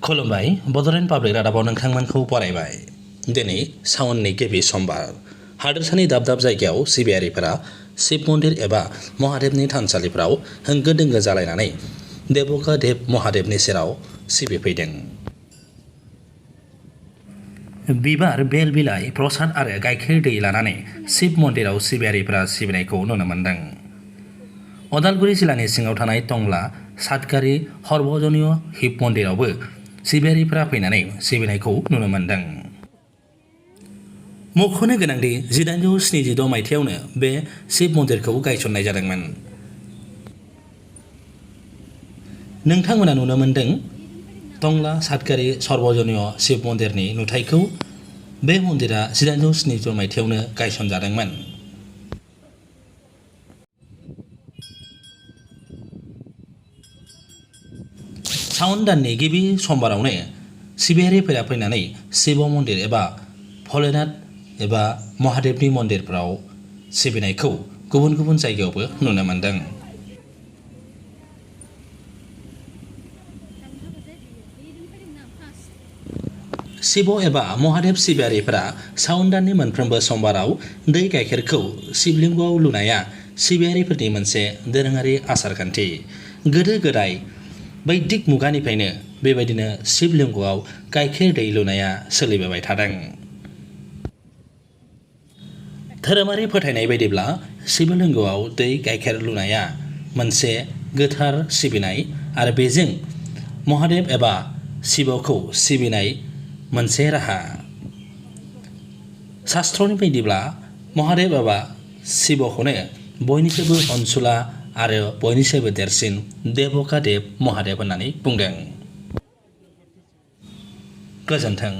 खुलुमबाय बड'लेण्ड पाब्लिक रादाबाव नोंथांमोनखौ बरायबाय। दिनै सावननि गिबि समबार हादोरसानि दाब दाब जायगायाव सिबियारिफोरा शिब मन्दिर एबा महादेबनि थानसालिफोराव होंगो दोंगो जालायनानै देब'का-देब महादेबनि सेराव सिबिफैदों। बिबार, बेल बिलाइ, प्रसाद आरो गाइखेर दै लानानै शिब मन्दिराव सिबियारिफोरा सिबिनायखौ नुनो मोन्दों। अदालगुरि जिल्लानि सिङाव थानाय टंला सातगारि हरभजनीय शिब मन्दिरावबो सिबियारिफोरा फैनानै सिबिनायखौ नुनो मोन्दों। मख'नो गोनांदि 1876 मायथाइयावनो बे शिब मन्दिरखौ गायसननाय जादोंमोन। नोंथांमोना नुनो मोन्दों टंला सातगारि सर्वजनीय शिब मन्दिरनि नुथायखौ। बे मन्दिरा 1876 मायथाइयावनो गायसनजादोंमोन। सावन दाननि गिबि समबारावनो सिबियारिफोरा फैनानै शिव मन्दिर एबा भलेनाथ एबा महादेबनि मन्दिरफोराव सिबिनायखौ गुबुन गुबुन जायगायावबो नुनो मोन्दों। शिव एबा महादेब सिबियारिफोरा सावन दाननि मोनफ्रोमबो समबाराव दै गाइखेरखौ शिबलिंगआव लुनाया सिबियारिफोरनि मोनसे दोरोङारि आसारखान्थि। गोदो गोदाय बैदिक मुगानिफ्रायनो बेबायदिनो शिबलिंगआव गाइखेर दै लुनाया सोलिबोबाय थादों। धोरोमारि फोथायनाय बायदिब्ला शिबलिंगआव दै गाइखेर लुनाया मोनसे गोथार सिबिनाय आरो बेजों महादेब एबा शिवखौ सिबिनाय मोनसे राहा। शास्त्रनि बायदिब्ला महादेब एबा शिवखौनो बयनिख्रुइबो अनसुला आरो बयनिख्रुइबो देरसिन देब'का-देब महादेब होननानै बुंदों। गोजोन्थों।